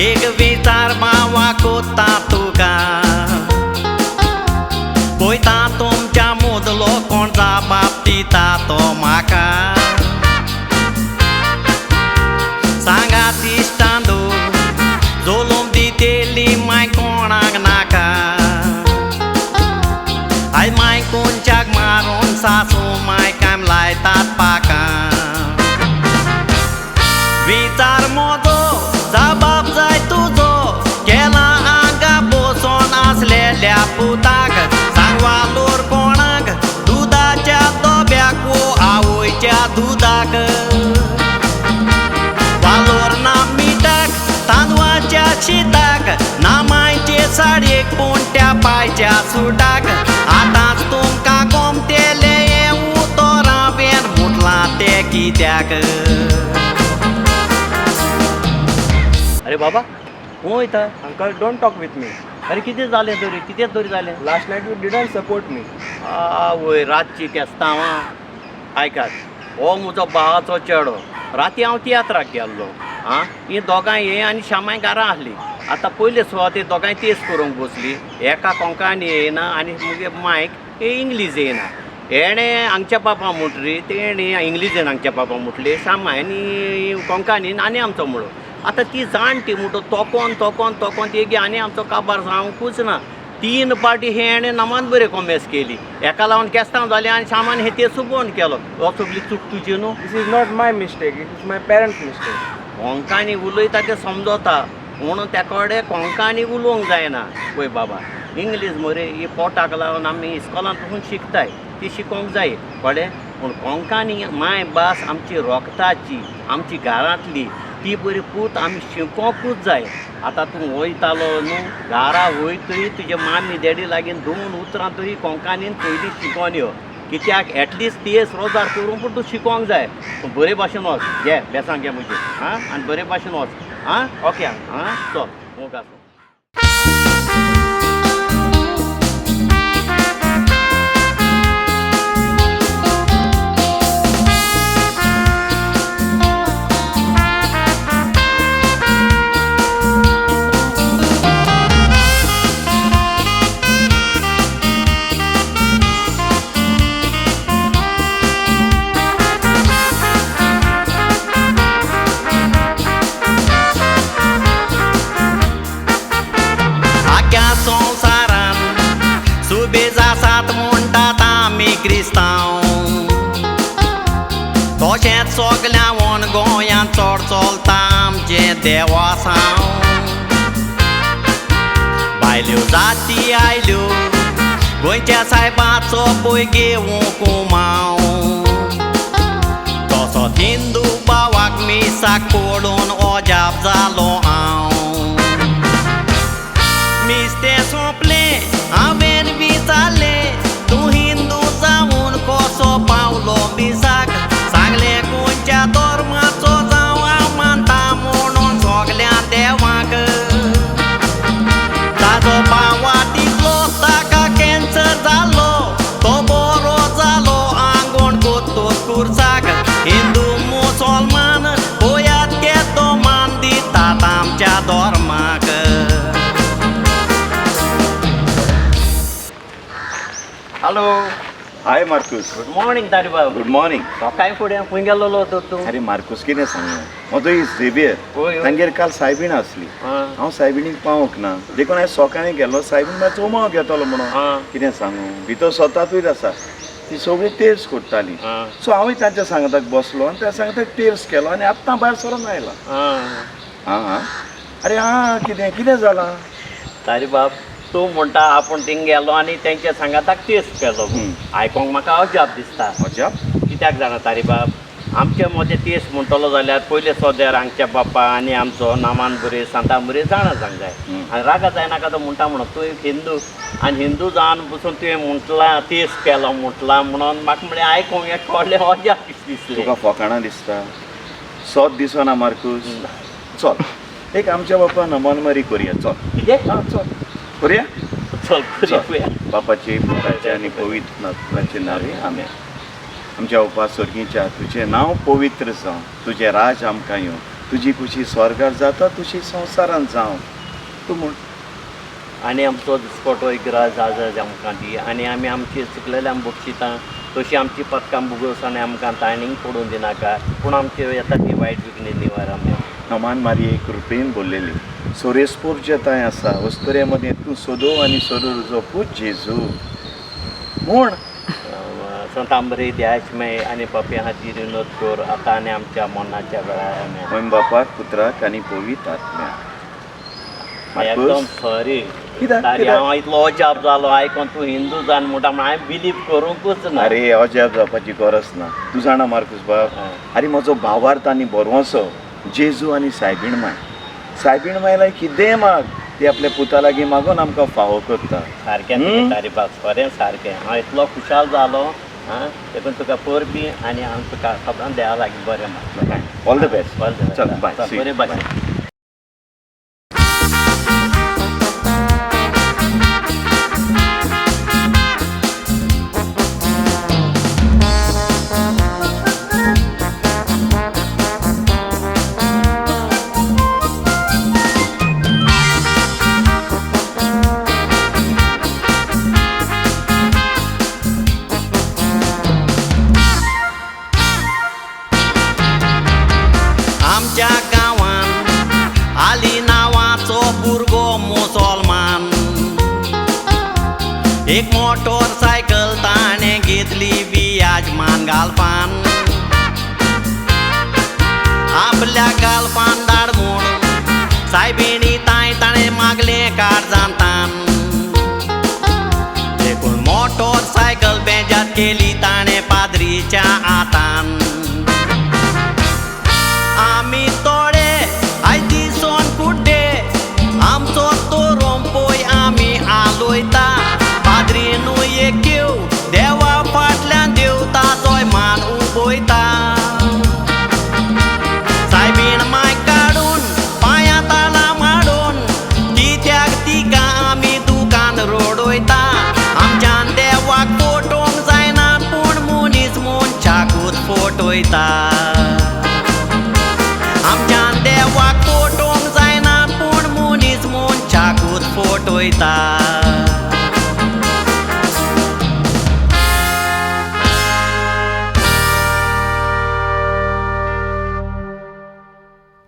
एक विचार मावा कोता तुका पळयता तुमच्या मुदलो कोण जाबाब दिता तो म्हाका सांगात इश्टांदो जोलूम दितेली माय कोणाक नाका आयज माय कोणच्याक मारून सासू माय काम लायतात पाका विचार म्हजो जबाब जाय तुजो केला हांगा बसोन आसलेल्या पुताक सांग वालोर कोणाक दुदाच्या दोब्याक वो आवयच्या दुदाक वालोर ना मिठाक तांदवाच्या शिताक ना मायचे साडयेक पूण त्या पायच्या सुटाक आतांच तुमकां गोमतेलें हें उतर हांवें म्हटलां तें कित्याक. अरे बाबा खंय वयता? Uncle, don't talk with me. अरे कितें जालें तरी, कितें तरी जालें? Last night you didn't support me. आवय रातची केस्तांवां. आयकात, हो म्हजो भावाचो चेडो राती हांव तियात्राक गेल्लो. आं, हीं दोगांय हे आनी श्यामाय घरा आसली. आतां पयले सुवातेर दोगांय तेज करूंक बसली. एका कोंकणी येयना आनी मुगे मायक इंग्लीश येयना. हेणें हांगच्या पापा म्हटली, तेणें इंग्लिजीन हांगच्या पापा म्हटली, श्यामाय आनी कोंकणीन आनी आमचो म्हणलो. आतां ती जाणटी म्हणटो तोकोन तोकोन तोकोन तेगी आनी आमचो काबार जावंकूच ना. तीन पार्टी हे हेणें नमान बरें कोमेस केली. हेका लागून केस्तांव जालें आनी श्यामान हे तेसू बंद केलो. हो सगली चूक तुजी न्हू. This is not my mistake. It is my parents' mistake. Konkani उलयता तें समजता म्हणून त्या कडेन कोंकणी उलोवंक जायना. पळय बाबा, इंग्लीश मरे ही पोटाक लागून आमी इस्कॉलांत पसून शिकताय, ती शिकोवंक जाय, कळ्ळें? पूण कोंकणी माय भास आमची रोगताची, आमची घरांतली, ती बरी पूत आमी शिकोवंकूच जाय. आतां तूं वयतालो न्हू घरा वयतरी तुजे मामी डॅडी लागीं दोन उतरां तरी कोंकणीन पयलीं शिकोवन यो. कित्याक एटलिस्ट तेस रोजार करूंक पूण तूं शिकोवंक जाय. तूं बरे भाशेन वच, घे बेसांग घे म्हजें. आं, आनी बरे भाशेन वच. आं, ओके अंकल. आं, चल मोग आसूं. आख्या संवसारान सुबेज आसात म्हणटात आमी क्रिस्तांव, तशेंच सगल्यावन गोंयांत चड चलता आमचें देवासांव. बायल्यो जाती आयल्यो गोंयच्या सायबाचो पळय घेवंक उमाव, तसोच हिंदू भावाक मिसाक पळोवन अजाप जालो हांव. मिस्तें सोंपलें हांवें विचारलें तूं हिंदू जावन कसो पावलो मिसाक, सांगलें खंयच्या धर्माचो जावं हांव मानता म्हणून सगल्या देवाक. ताजो भावा तितलो ताका कॅन्सर जालो, तो बरो जालो आंगण कोत्तोत कुर्साक. हिंदू मुसलमान पळयात केदो मान दितात आमच्या धर्माक. Hello. Hi Marcus. Good morning तारीबाब. Good morning. सकाळी फुडें खंय गेल्लो तर तूं? अरे मार्कूस, कितें सांगू, म्हजो इस झेवियर तांगेर काल सायबीण आसली. हांव सायबिणीक पावोंक ना देखून हांवें सकाळीं गेलो. सायबीण मातसो उमाव घेतलो म्हणून. कितें सांगू, भितर सोतातूच आसा ती सगळी टेस्ट करताली. सो हांवूय तांच्या सांगाताक बसलो आनी त्या सांगाताक टेस्ट केलो आनी आत्तां भायर सरोन आयला. आं, अरे आं, कितें कितें जालां? तारीबाब, तूं म्हणटा आपूण थिंग गेलो आनी तेंच्या सांगाताक टेस्ट केलो. आयकोंक म्हाका अजाप दिसता. अजाप कित्याक जाणा तारीबाब, आमचे मदें टेस्ट म्हणटलो जाल्यार पयले सोद्यार हांगच्या बाप्पा आनी आमचो नामान बरे सांतान बरे जाणा जावंक जाय. आनी रागा जायनाका तो म्हणटा म्हणून तूं एक हिंदू आनी हिंदू जावन पसून तुवें म्हटलां टेस्ट केलो म्हटलां म्हणून म्हाका म्हळें आयकोंक हें कळ्ळें अजाप दिसलें. तुका फोकाणां दिसता, सोद दिसना मार्कूस. चल एक आमच्या बाप्पा नमनमारी करुया. चल कितें? चल करुया. चल करुया. बापाचे पुताचे आनी पवित्र आत्म्याचे नांवे आमेन. आमच्या बापा स्वर्गीच्या, तुजें नांव पवित्र जावं, तुजें राज आमकां येवं, तुजी खुशी स्वर्गार जाता तुशी संवसारांत जावं. तूं म्हण. आनी आमचो दिसपटो इग्राज आज आमकां दी आनी आमी आमची चुकलेले आमी बक्षिता तशी आमची पदकां बुगोस आनी आमकां ताणींक पडून दिनाका पूण आमचे येता ती वायट विघ्न निवार आमी. नमान मारये कृपेन बोल्लेली सोरेस्पोर जेताय आसा वस्तुरे मदें तूं सोदो आनी सोदो तुजो पूत जेजू म्हूण. संत आंबरे द्याशमय आनी पापया खातीर विनोद कर आतां आनी आमच्या मरणाच्या वेळार. आमी. मोहीम बापाक पुत्राक आनी पवित्र आत्म्याक. एकदम सॉरी. कित्याक? आरे कित्याक? हांव इतलो अजाप जालो आयकोन तूं हिंदू जावन म्हणटा म्हण हांवें बिलीव करूंकूच ना. अरे अजाप जावपाची गरज ना. तूं जाणा मार्कूस बाब, आरे म्हजो भावार्थ आनी भरवंसो जेजू आनी सायबीण माय. सायबीण मायला कितेंय माग ती आपल्या पुता लागीं मागून आमकां फावो करता. सारकें तुजें तारी बाब, खरें सारकें. हांव इतलो खुशाल जालो आं देखून तुका परबी आनी हांव तुका सदां देवा लागीं बरें मागता. All the best. All the best. चल बाय. चल, बरें भाशेन. आमच्या गांवान आली नांवाचो भुरगो मुसलमान, एक मोटरसायकल ताणें घेतली बियाजमान घालपान, आपल्या घालपान धाड म्हूण सायबिणी तांय ताणें मागलें काळजांतान, देखून मोटरसायकल बेजात केली ताणें पाद्रीच्या हातान. आमी थोडे आयज दिसोन कुड्डे आमचो तो रोंपोय आमी आलोयता, पाद्रीनूय एक देवा फाटल्यान देवताचोय मान उबयता. सायबीण माय काडून पांया ताला माडून कित्याक तिका आमी दुकान रोडयता, आमच्यान देवाक फटोवंक जायना पूण मनीस मनशाकूच फटयता. आमच्यान देवाक फटोवंक जायना पूण मनीस मनशाकूच फटयता.